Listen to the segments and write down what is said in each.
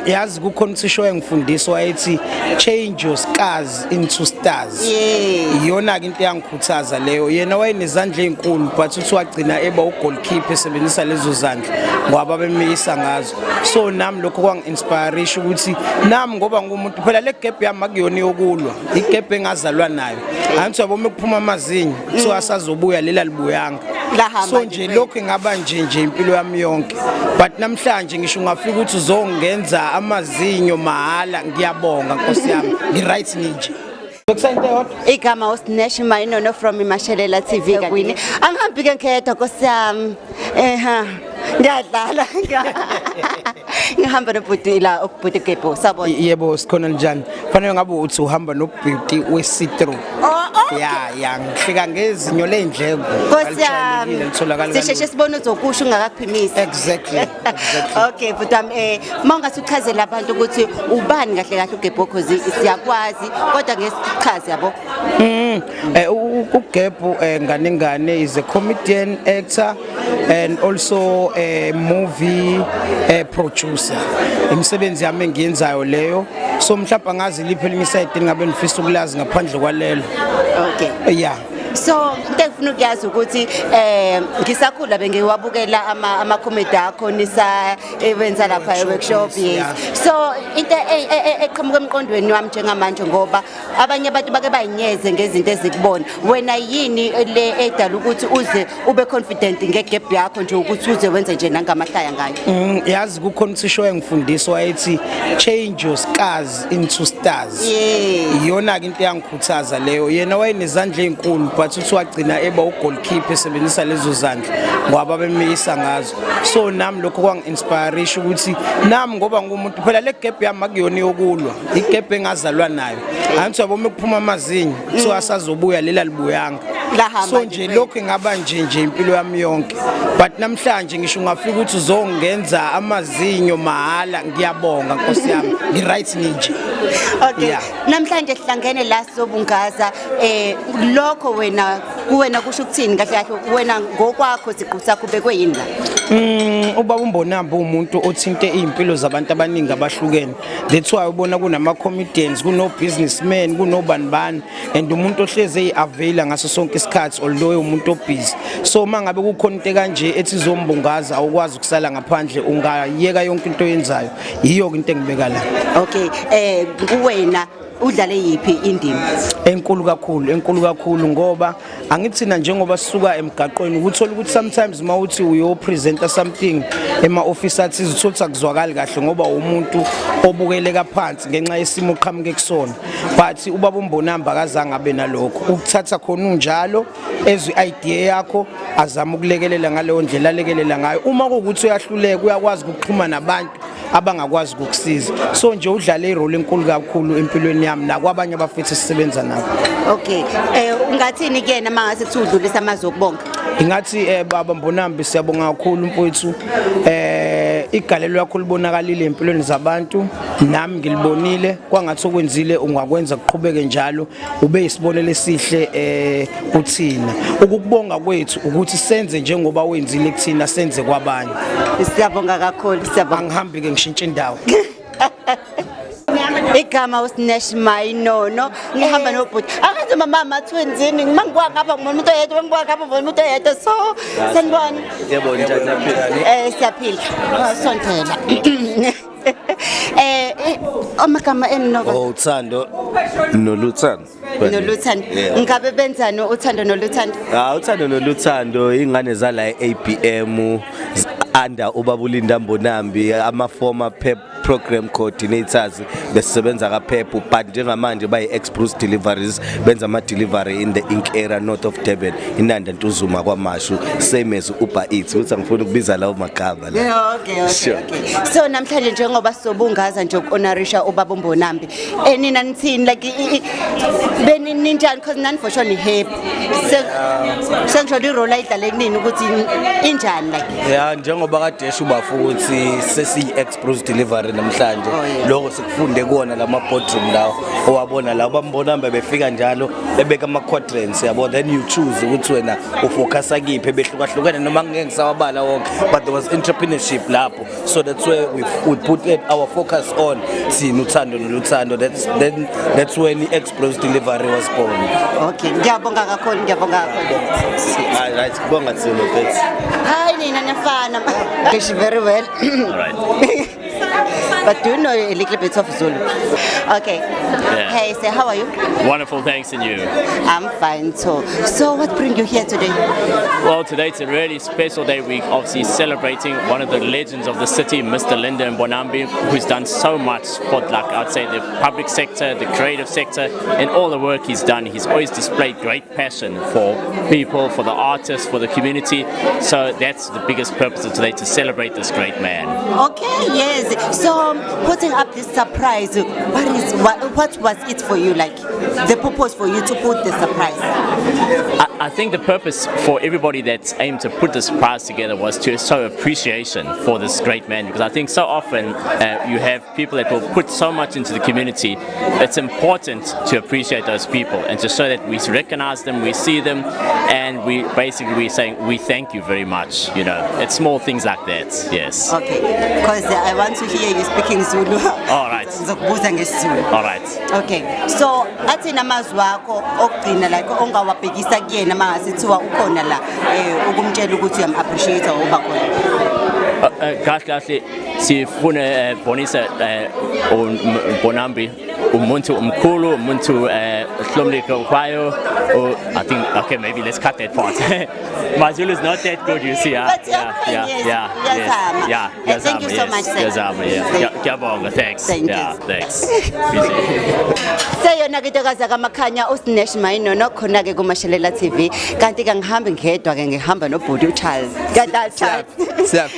Yazi kukhona uthisha owayengifundisa, wayethi, "Change your scars into stars." Iyona ke into eyangikhuthaza leyo. Yena wayenezandla ezinkulu, but uthi wagcina eba ugoalkeeper esebenzisa lezo zandla ngoba bemiyisa ngazo. So nami lokho kwangi-inspirisha ukuthi nami, ngoba ngumuntu phela, le gap yami akuyona yokulwa, igap engazalwa nayo. Angithi yabo, uma kuphuma amazinyo kuthiwa asazobuya, lela libuyanga. Lahamba So nje nje kwena. Lokho ingaba nje impilo yami yonke, but namhlanje ngisho ungafika ukuthi uzongenza amazinyo mahhala, ngiyabonga nkosi yami, ngi-right nje. Bekusayinto eyodwa. Igama uSnash Mayinono from iMashelela TV kwini. Angihambi ke ngedwa, nkosi yami. Eha. Ngiyadlala. Ngihamba nobhuti la, ubhuti Gebho, sabona. Yebo, sikhona. Njani? Fanele ngabe uthi uhamba nobhuti we-see-through. Oh. Ya, ngihleka ngezinyo ley'ndleko. Nkosi yami. Litholakala. Sisheshe sibone uzokusho ungakakuphimisi. Exactly. Okay, bhuti wami, mawungase uchazele abantu ukuthi ubani kahle kahle uGebho, cause siyakwazi kodwa ngesichaze, yabo. uGebhu ngane ngane is a comedian, actor and also a movie producer. Imisebenzi yami engiyenzayo leyo. So mhlawumbe angazi liphi elinye iside engabe nifisa ukulazi ngaphandle kwalelo. Okay. Yeah. So into engifuna ukuyazi ukuthi ngisakhula bengiwabukela ama comedy akho nisa ewenza lapha e workshop, yes. So into eqhamuka emqondweni wami njengamanje, ngoba abanye abantu bake bayinyeze ngezinto ezikubona wena, yini le edala ukuthi uze ube confident ngegap yakho nje, ukuthi uze wenze nje nangamahlaya ngayo? Yazi kukhona uthisha owayengifundisa, wayethi, "Change your scars into stars." Iyona ke into eyangikhuthaza leyo. Yena wayenezandla ezinkulu, but uthi wagcina eba ugoalkeeper esebenzisa lezo zandla ngoba bemiyisa ngazo. So nami lokho kwangi-inspirisha ukuthi nami, ngoba ngumuntu phela, le gap yami akuyona yokulwa, igap engazalwa nayo. Angithi yabo, uma kuphuma amazinyo kuthiwa asazobuya, lela libuyanga. Lahamba So nje nje kwena. lokho ingaba nje impilo yami yonke, but namhlanje ngisho ungafika ukuthi uzongenza amazinyo mahhala, ngiyabonga nkosi yami, ngi-right nje. Okay. Yeah. Namhlanje sihlangene la sizobungaza lokho. Wena, kuwena kusho ukuthini kahle kahle, wena ngokwakho siqu sakho, ubekwe yini la? Ubaba uMbonambi umuntu othinte izimpilo zabantu abaningi abahlukene. That's why ubona kunama comedians, kuno businessmen, kunobani bani, and umuntu ohleze eyiavaila ngaso sonke isikhathi, although umuntu obusy. So mangabe kukhona into kanje ethi izombungaza, awukwazi ukusala ngaphandle, ungayeka yonke into oyenzayo. Yiyo into engibeka la. Okay, kuwena udlale yiphi indima? Enkulu kakhulu, enkulu kakhulu, ngoba angithina njengoba sisuka emgaqweni, ukuthola ukuthi sometimes mawuthi uyo presenta something ema office athize, uthola ukuthi akuzwakali kahle ngoba umuntu obukeleka phansi ngenxa yesimo oqhamuke kusona. But ubaba uMbonambi akazange abe nalokho, ukuthatha khona unjalo, ezwe idea yakho, azama ukulekelela ngaleyo ndlela alekelela ngayo. Uma kuwukuthi uyahluleka, uyakwazi ukuxhuma nabantu abangakwazi ukukusiza. So nje udlale irole enkulu kakhulu empilweni yami nakwabanye abafethu esisebenza nabo. Okay, ungathini kuyena mangase kuthi udlulisa amazwi okubonga? Ingathi baba Mbonambi, siyabonga kakhulu mfowethu. Igalelo lakho libonakalile empilweni zabantu, nami ngilibonile. Kwangathi okwenzile ungakwenza kuqhubeke njalo, ube isibonelo esihle kuthina. Ukukubonga kwethu ukuthi senze njengoba wenzile kuthina, senze kwabanye. Siyabonga kakhulu, siyabonga. Angihambi ke, ngishintshe indawo. Igama uSnash Mayinono, ngihamba nobhuti. Angazi mama twinzini, mangibuka ngapha ngibona umuntu oyedwa, mangibuka ngapha ngibona umuntu oyedwa. So sanibona. Yebo, njani, niyaphila? Siyaphila. Sondela. Amagama eninoba Oh, uThando noLuthando. Noluthando. Yeah. Ngabe benzani uThando noLuthando? Ah, uThando noLuthando ingane zala e-ABM under ubaba uLinda Mbonambi, ama former PEP program coordinators, besisebenza ka PEP, but njengamanje bayi ex Bruce Deliveries, benza ama delivery in the Ink area, north of Durban, Inanda, Ntuzuma, KwaMashu, same as Uber Eats. Uthi angifuni ukubiza lawo magama la. Yeah, okay. Sure. Okay. So namhlanje njengoba sizobungaza nje ukuhonorisha ubaba uMbonambi, nina nithini, like beni ninjani? Because nani for sure ni happy. Sengisho i-role ayidlale kunini ukuthi injani, like? Ya, njengoba Njengoba kade esho ubafo ukuthi sesiyi-Xbruce Delivery namhlanje. Oh, yes. Lokho sikufunde kuwona lama boardroom lawo owabona la bambonamba befika njalo bebeka ama quadrants, yabo, then you choose ukuthi wena ufocusa kiphi, behlukahlukene noma ngeke ngisawabala wonke, but there was entrepreneurship lapho. So that's where we put our focus on, thina uthando noluthando. That's when i-Xbruce Delivery was born. Okay, ngiyabonga kakhulu, ngiyabonga kakhulu. All right, kubonga thina mfethu. Hi nina niyafana. English very well. All right. But do you know a little bit of Zulu? Okay. Yeah. Hey, say, how are you? Wonderful, thanks, and you. I'm fine too. So what brings you here today? Well, today it's a really special day. We're obviously celebrating one of the legends of the city, Mr. Linda Mbonambi, who's done so much for, like, I'd say, the public sector, the creative sector, and all the work he's done. He's always displayed great passion for people, for the artists, for the community. So that's the biggest purpose of today, to celebrate this great man. Okay, yes. So putting up this surprise, what was it for you? Like the purpose for you to put the surprise? I think the purpose for everybody that's aimed to put this prize together was to show appreciation for this great man, because I think so often you have people that will put so much into the community. It's important to appreciate those people and to show that we recognize them, we see them, and we basically we're saying we thank you very much. It's small things like that. Yes. Okay, because I want to hear you speaking Zulu. All right. Ngizokubuza ngesiZulu. All right. Okay. So athini amazwi akho okugcina, like ongawabhekisa kuyena mangase kuthiwa ukhona la, ukumtshela ukuthi uyam appreciate uba khona? Kahle kahle sifuna bonisa uMbonambi umuntu omkhulu, umuntu hlomlikayo. I think, okay, maybe let's cut that part. My Zulu is not that good, you see. But you're fine, yes. Uyazama. Thank you so much, sir. Uyazama, yeah. Ngiyabonga, thanks. Thank you. Yeah, thanks. Appreciate it. Seyona ke intokazi kaMakhanya uSnash Mayinono khona ke kuMashelela TV, kanti ke ngihambe ngedwa ke, ngihamba nobhuti uCharles. Kanti Charles. Siyap.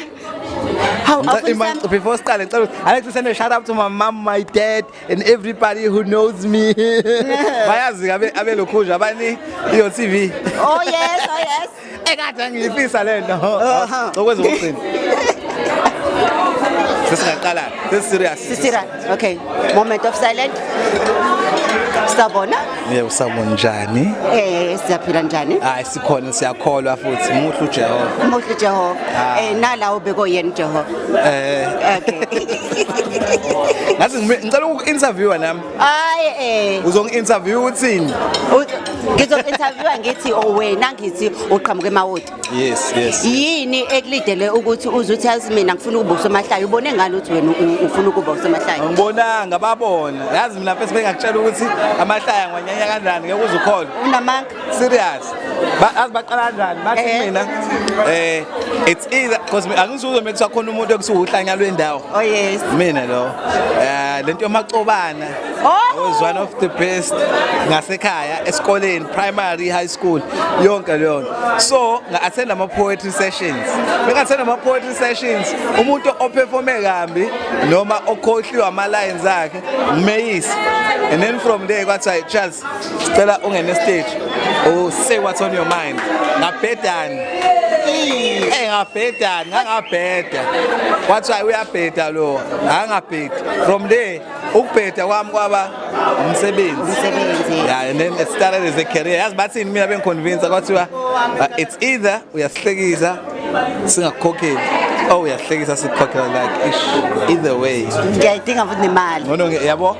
How awufuna Before siqale, ngicela ukuthi I like to send a shout out to my mom, my dad and everybody who knows me. Bayazi abe abelokhunja abani iyo TV. Oh yes, oh yes. Ekade ngiyifisa le nto. Okwenza ukugcina. Sesingaqala. This serious. Sisira. Okay. Moment of silence. Sabona? Yebo, sawubona, njani? Siyaphila, njani? Hayi, sikhona, siyakholwa futhi muhle uJehova. Muhle Jehova. Nala ubeko yena Jehova. Okay. Ngathi ngicela uku-interviewa nami. Hayi eh. Uzongi-interview uthini? Ngizoku-interviewa ngithi, oh, wena ngithi uqhamuka eMawoti. Yes. Yini ekulidele ukuthi uze uthi, yazi mina ngifuna ukuba usomahlaya? Ubone ngani ukuthi wena ufuna ukuba usomahlaya? Ngibonanga babona. Yazi mina mfethu bengakutshela ukuthi amahlaya ngwanyanya kanjani, ngeke uze ukholwe. Unamanga. Serious. Azi baqala kanjani? Bathi mina it's either because angizuzwe mekuthiwa khona umuntu ekuthiwa uhlanya lwendawo. Oh yes. Mina lo. Lento yomacobana. Oh! I was one of the best ngasekhaya, esikoleni, primary, high school, yonke leyo nto. So nga-attend ama poetry sessions. Benga-attend ama poetry sessions, umuntu operforme kambi noma okhohliwe ama lines akhe ngimeyisi. And then from there kwathiwa, "Charles, sicela ungene stage. Oh, say what's on your mind." Ngabhedani. Ngabhedani, ngangabheda. Kwathiwa uyabheda lo, angabhedi. From there ukubheda kwami kwaba umsebenzi. Umsebenzi. Yeah, and then it started as a career. Yazi bathini mina bengiconvince, kwathiwa it's either uyasihlekisa singakukhokheli or uyahlekisa sikukhokhela, like ish, either way. Ngiyayidinga futhi nemali. Ngono yabo.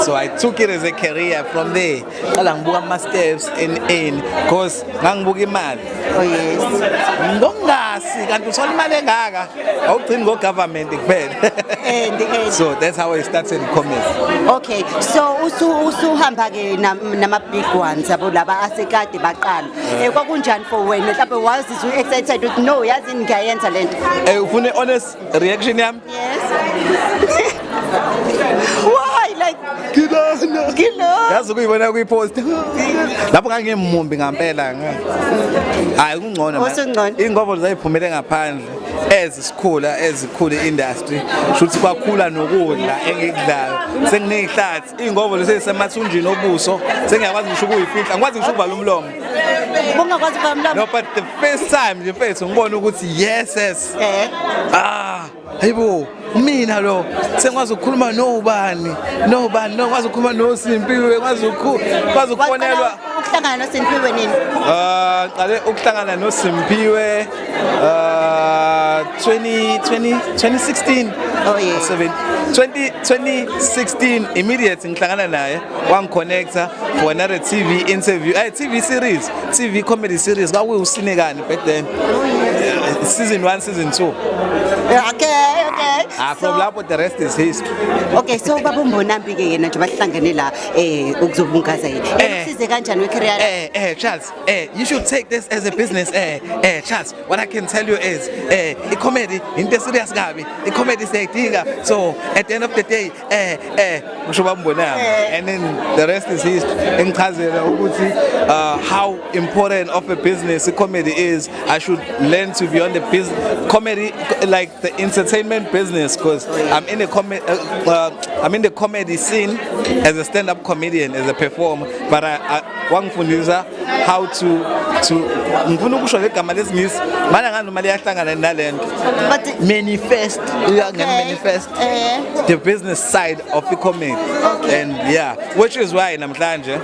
So I took it as a career from there. Qala ngibuka ama steps in because ngangibuka imali. Oh yes. Ngokungasi kanti uthola imali engaka awugcini ngo government kuphela. And So that's how I started comedy. Okay, so usuhamba ke nama big ones, yabo, laba asekade baqala. Kwakunjani for wena? Mhlawumbe wazizwa excited ukuthi, no, yazi ngiyayenza lento? Ufuna honest reaction yami? Yes. Why, like Ngilona. Ngilo. Yazi ukuyibona kwipost. Lapho ngangimumbi ngampela. Hayi, kungcono man. Usungcono. Ingobo zayiphumele ngaphandle ezisikhula ezikhula industry, shuthi kwakhula nokudla engikudlayo, senginezihlathi, ingobo lesesemathunjini obuso, sengiyakwazi ngisho ukuyifihla, ngikwazi ngisho ukuvala umlomo. Bungakwazi ukuvala umlomo. No, but the first time nje, mfethu, ngibona ukuthi yes. Ah, hayibo, mina lo sengikwazi ukukhuluma nobani nobani, no ngikwazi ukukhuluma noSimpiwe, ngikwazi ukufonelwa. Waqala ukuhlangana noSimpiwe nini? Ah, qale ukuhlangana noSimpiwe 20 20 2016. Oh, yeah. 7 20 2016 immediate ngihlangana naye, wangiconnecta for another TV interview, TV series, TV comedy series kwakuwusinekani back then. Season 1, season 2. Okay. Ah, from lapho the rest is history. Okay, so baba uMbonambi ke yena nje bahlangene la ukuzobungaza yena. Ekusize kanjani we-career? Charles, you should take this as a business. Charles, what I can tell you is, i-comedy into serious kabi. I-comedy siyayidinga. So at the end of the day, kusho bambonami. And then the rest is history. Engichazela ukuthi how important of a business i-comedy is. I should learn to be on the business comedy, like the entertainment business, because I'm in the comedy scene as a stand-up comedian, as a performer, but I wangifundisa how to ngifuna ukusho legama lesingisi mana ngani noma liyahlangana nalento. But Manifest. Okay. Manifest the business side of the comedy. And yeah, which is why namhlanje,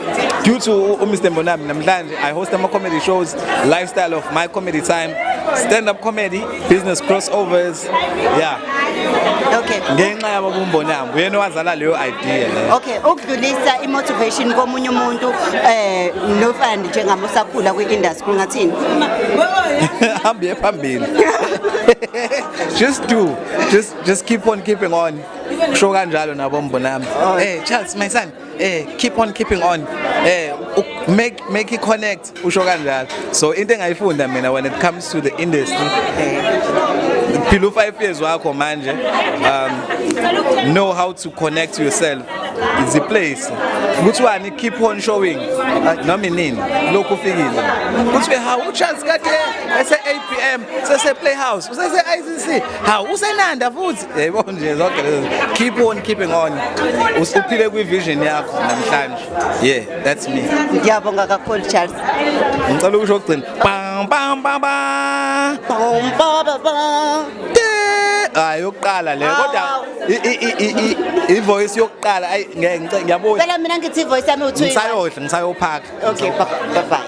due to uMr Mbonambi, namhlanje I host ama comedy shows, lifestyle of my comedy time, stand up comedy, business crossovers, yeah. Ngenxa yabo uMbonambi, uyena owazala leyo idea leyo. Okay, ukudlulisa i-motivation komunye umuntu nofana njengami osakhula kwi-industry ungathini? Hambe phambili, just do just keep on keeping on, kusho kanjalo nabo Mbonambi. Hey Charles, my son, keep on keeping on, make it connect, usho kanjalo. So into engayifunda mina when it comes to the industry, phila u5 years wakho manje, know how to connect yourself. It's a place kuthiwani, keep on showing noma inini lokhu ufikile, kuthiwe hawu, uCharles kade ese ABM, sese Playhouse, usese ICC, hawu, usenanda futhi, yebo nje, zonke lezo, keep on keeping on. Uphile kwi vision yakho namhlanje. Yeah, that's me. Ngiyabonga kakhulu, Charles. Ngicela ukusho okugcina, bam bam bam bam. Bom, ba, ba, ba. Hayi, yokuqala le, kodwa i-voice yokuqala, ayi ngeke, ngiyabuya. Phela mina ngithi i-voice yami u-2. Ngisayodla, ngisayophaka. Okay, bye bye.